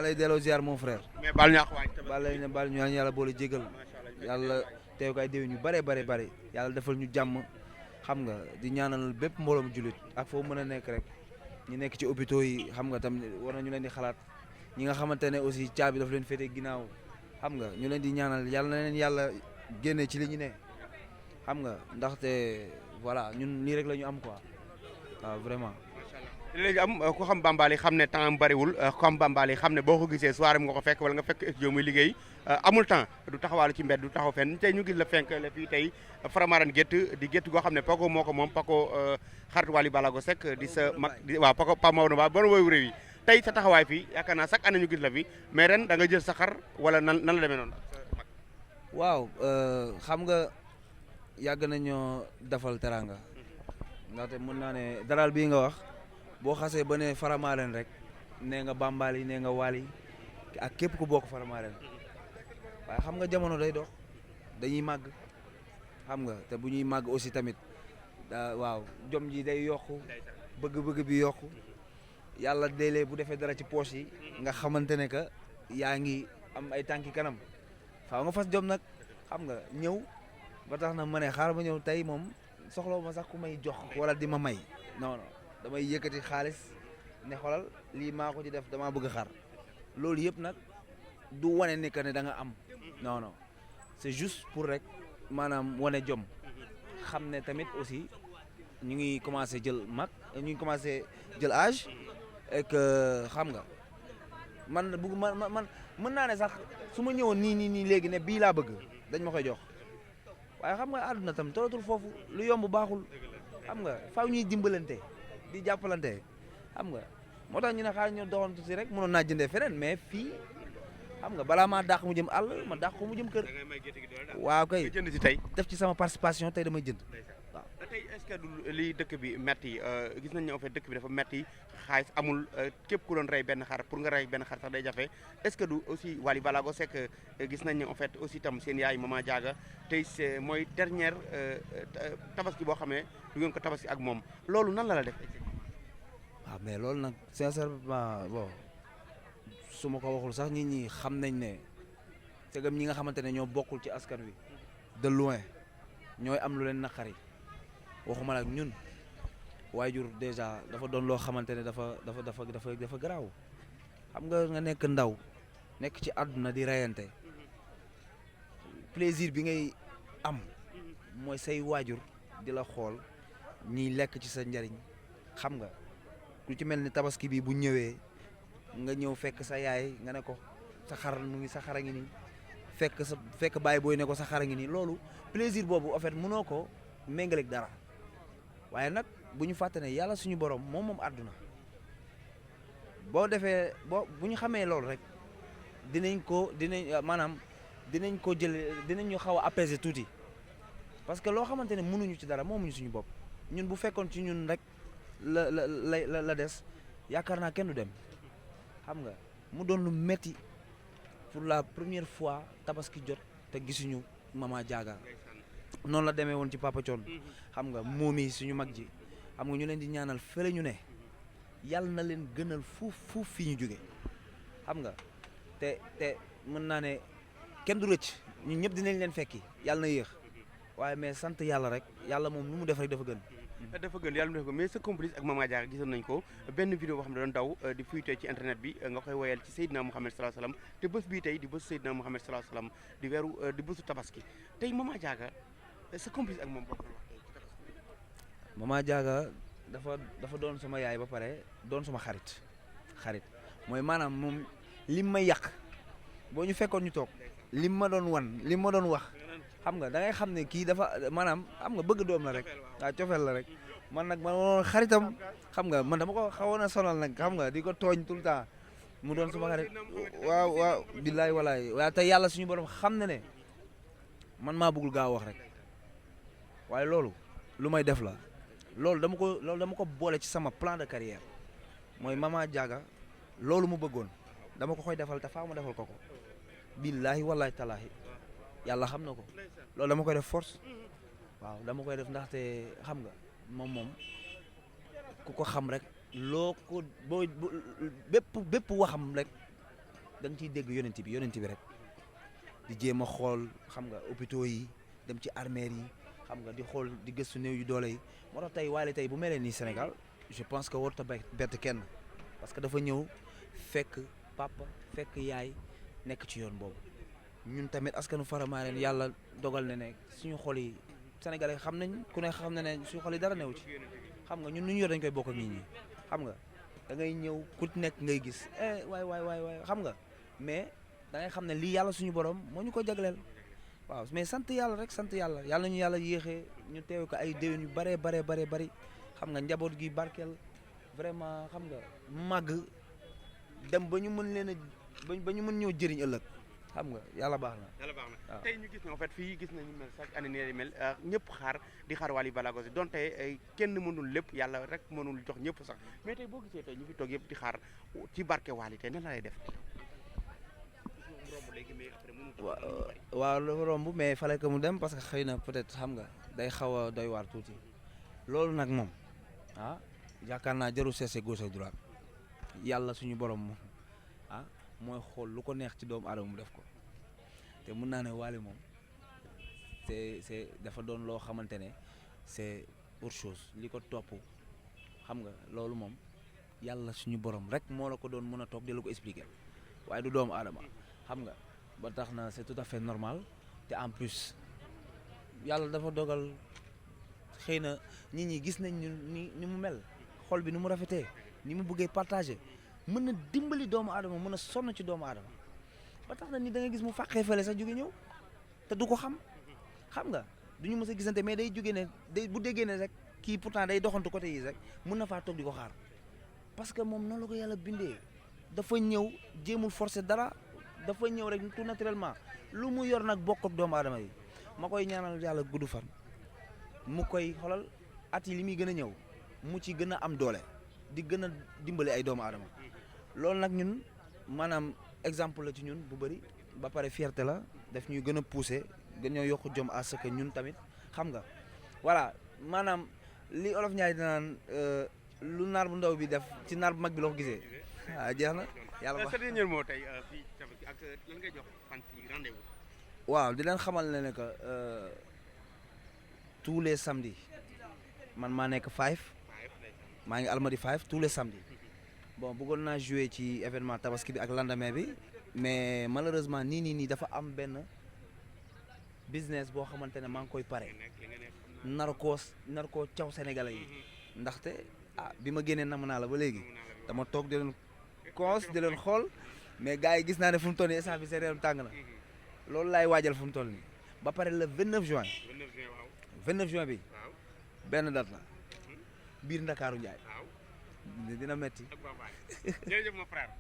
maa lay delloo ziar mon frère. mais baal ñu àq waay. baal ñu ñaan yàlla boole jégal yàlla teew ko ay déwén yu bare bare bare yàlla defal ñu jàmm xam nga di ñaanal bépp mbooloom jullit ak foo mën a nekk rek ñu nekk ci hôpitaux yi xam nga tam war na ñu leen di xalaat ñi nga xamante ne aussi caabi daf leen féete ginnaaw xam nga ñu leen di ñaanal yàlla na leen yàlla génne ci li ñu ne xam nga ndaxte voilà ñun lii rek la ñu am quoi waaw vraiment. léegi am ku xam Bambaly xam ne temps am bëriwul ku xam Bambaly xam ne boo ko gisee soirée nga ko fekk wala nga fekk studio muy liggéey amul temps du taxawaalu ci mbedd du taxaw fenn tey ñu gis la fenk la fii tey Faramareen gétt di gétt goo xam ne Paco moo ko moom Paco xaritu Wally Ballago Seck di sa mag di waaw Paco Pa Maodo Ba bon woowu réew yi tey sa taxawaay fii yaakaar naa chaque année ñu gis la fi mais ren da nga jël sa xar wala nan la demee noonu. waaw xam nga yàgg nañoo defal teranga ndaxte mën naa ne daral bii nga wax boo xasee ba ne Faramareen rek nee nga Bambaly nee nga Wally ak képp ku bokk Faramareen waaye xam nga jamono day dox dañuy màgg xam nga te bu ñuy màgg aussi tamit waaw jom ji day yokku bëgg-bëgg bi yokku yàlla délee bu defee dara ci poche yi nga xamante ne que yaa ngi am ay tànki kanam faaw nga fas jom nag xam nga ñëw ba tax na ma ne xaar ma ñëw tey moom soxlawu ma sax ku may jox wala di ma may non non damay yëkkati xaalis ne xoolal lii maa ko ci def damaa bëgg xar loolu yëpp nag du wane ni que ne da nga am non non c'est juste pour rek maanaam wane jom xam ne tamit aussi ñu ngi commencé jël mag ñu ngi commencé jël âge et que xam nga man bëgg man mën naa ne sax su ma ñëwoon nii léegi ne bii laa bëgg dañ ma koy jox waaye xam nga àdduna tam tolatul foofu lu yomb baaxul xam nga faaw ñuy dimbalante di jàppalante xam nga moo tax ñu ne xaar ñu doxantu si rek mënoon naa jëndee feneen mais fii xam nga balaa maa dàq mu jëm àll ma dàq ko mu jëm kër waaw kay jënd si tey def ci sama participation tey damay jënd waaw. tey est-ce que du lii dëkk bi metti gis nañ ne en fait dëkk bi dafa metti xaalis amul képp ku doon rey benn xar pour nga rey benn xar sax day jafe est-ce que du aussi Wally Ballago Seck gis nañ ne en fait aussi tam seen yaay Mama Diaga tey c'est mooy dernière tabaski boo xamee du ngeen ko tabaski ak moom loolu nan la def. waaw mais loolu nag sincèrement bon su ma ko waxul sax nit ñi xam nañ ne segam ñi nga xamante ne ñoo bokkul ci askan wi de loin ñooy am lu leen naqari waxuma la ak ñun waajur déjà dafa doon loo xamante ne dafa garaaw xam nga nekk ndaw nekk ci àdduna di reyante plaisir bi ngay am mooy say waajur di la xool ñiy lekk ci sa njariñ xam nga lu ci mel ni tabaski bi bu ñëwee nga ñëw fekk sa yaay nga ne ko sa xar mu ngi sa xara ngi nii fekk bàyyi booy ne ko sa xara ngi nii loolu plaisir boobu en fait mënoo ko méngaleeg dara waaye nag bu ñu fàtte ne yàlla suñu borom moom àdduna boo defee bu ñu xamee loolu rek dinañ ko jële dinañ ñu xaw a apaiser tuuti parce que loo xamante ne mënuñu ci dara moomuñu suñu bopp ñun bu fekkoon ci ñun rek la des yaakaar naa kenn du dem xam nga mu doon lu metti pour la première fois tabaski jot te gisuñu Mama Diaga noonu la demee woon ci Papa Thione xam nga moomi suñu mag ji xam nga ñu leen di ñaanal fële ñu ne yàlla na leen gënal fuuf fii ñu jóge xam nga te mën naa ne kenn du rëcc ñun ñëpp dinañ leen fekki yàlla na yéex waaye mais sant yàlla rek yàlla moom lu mu def rek dafa gën. dafa gën yàlla mu def ko mais sa complice ak Mama Diaga gisoon nañ ko benn vidéo boo xam ne doon daw di fuité ci internet bi nga koy woyal ci Seydina Mouhamed sallallahu alayhi wasallam te bés bii tey di bés Seydina Mouhamed sallallahu alayhi wasallam di bésu tabaski tey Mama Diaga sa complice ak moom bokk na wax tey ci tabaski. Mama Diaga dafa doon sama yaay ba pare doon sama xarit mooy maanaam moom lim may yàq boo ñu fekkoon ñu toog lim ma doon wax xam nga da ngay xam ne kii dafa maanaam xam nga bëgg doom la rek waaw cofeel la rek man nag man woon xaritam xam nga man dama ko xawoon a sonal nag xam nga di ko tooñ tout le temps mu doon sama xarit waaw billaay walaay waaye tey yàlla suñu borom xam na ne man maa bëggul gaaw wax rek waaye loolu lu may def la loolu dama ko boole ci sama plan de carrière mooy Mama Diaga loolu mu bëggoon dama ko koy defal te faa ma defal ko billaahi wallaahi talaahi yàlla xam na ko loolu dama koy def force waaw dama koy def ndaxte xam nga moom ku ko xam rek loo ko boo bépp waxam rek da nga ciy dégg yonent bi rek di jéem a xool xam nga hôpitaux yi dem ci armères yi xam nga di xool di gëstu néew yu doole yi moo tax tey Wally tey bu melee nii Sénégal je pense que warut a bett kenn parce que dafa ñëw fekk papa fekk yaay nekk ci yoon boobu ñun tamit askanu Faramareen yàlla dogal na ne suñu xol yi sénégalais xam nañ ku ne xam na ne suñu xol yi dara newu ci xam nga ñun nu ñu yor dañ koy bokk ak nit ñi xam nga da ngay ñëw ku nekk ngay gis waay xam nga mais da ngay xam ne lii yàlla suñu borom moo ñu ko jagleel waaw mais sant yàlla rek sant yàlla yàlla ñu yàlla yéexee ñu teew ko ay déwén yu bari xam nga njaboot gi barkeel vraiment xam nga màgg dem ba ñu mën leen a ba ñu mën ñëw jëriñ ëllëg xam nga yàlla baax na. waaw tey ñu gis ne en fait fii gis nañu mel chaque année nii mel ñëpp di xaar Wally Ballago Seck donte kenn mënul lépp yàlla rek mënul jox ñëpp sax mais tey boo gisee tey ñu fi toog yëpp di xaar ci barke Wally tey nan la lay def. waaw dafa romb mais fallait que mu dem parce que xëy na peut-être xam nga day xaw a doy waar tuuti loolu nag moom yaakaar naa jarul chercher gauche ak droite yàlla suñu borom moom mooy xool lu ko neex ci doomu aadama mu def ko te mun naa ne Wally moom c'est dafa doon loo xamante ne c'est autre chose li ko topp xam nga loolu moom yàlla suñu borom rek moo la ko doon mën a toog di la ko expliquer waaye du doomu aadama xam nga ba tax na c'est tout à fait normal te en plus yàlla dafa dogal xëy na nit ñi gis nañ ni mu mel xol bi ni mu rafetee ni mu bëggee partager mën na dimbali doomu aadama mën a sonn ci doomu aadama ba tax na ni da nga gis mu fàqee fële sax jóge ñëw te du ko xam nga du ñu mës a gisante mais day jóge ne bu déggee ne rek kii pourtant day doxantu côté yi rek mën na faa toog di ko xaar parce que moom noonu la ko yàlla bindee dafa ñëw jéemul forcer dara dafa ñëw rek tout naturellement lu mu yor nag bokk ak doomu aadama yi ma koy ñaanal yàlla gudd fan mu koy xolal at yi li muy gën a ñëw mu ci gën a am doole di gën a dimbali ay doomu aadama loolu nag ñun maanaam exemple la ci ñun bu bëri ba pare fierté la daf ñuy gën a pousser gën ñoo yokk jom à ce que ñun tamit xam nga voilà maanaam li olof ñaay dinaan lu naar bu ndaw bi def ci naar bu mag bi la ko gisee jeex na yàlla baax dernier mot tey fii ak lan ngay jox fan ci rendez-vous. waaw di leen xamal ne que tous les samedis man maa nekk 5 maa ngi Almadi 5 tous les samedis bon bëggoon naa jouer ci événement tabaski bi ak lendemain bi mais malheureusement nii dafa am benn business boo xamante ne maa ngi koy pare nar koo caw sénégalais yi ndaxte bi ma génnee nam naa la ba léegi dama toog di leen di leen xool mais gars yi gis naa ne fu mu toll nii instant bi seen réew tàng na loolu laay waajal fu mu toll nii ba pare le 29 juin 29 juin bi benn date la biir Ndakaaru Njaay dina metti jërëjëf mon frère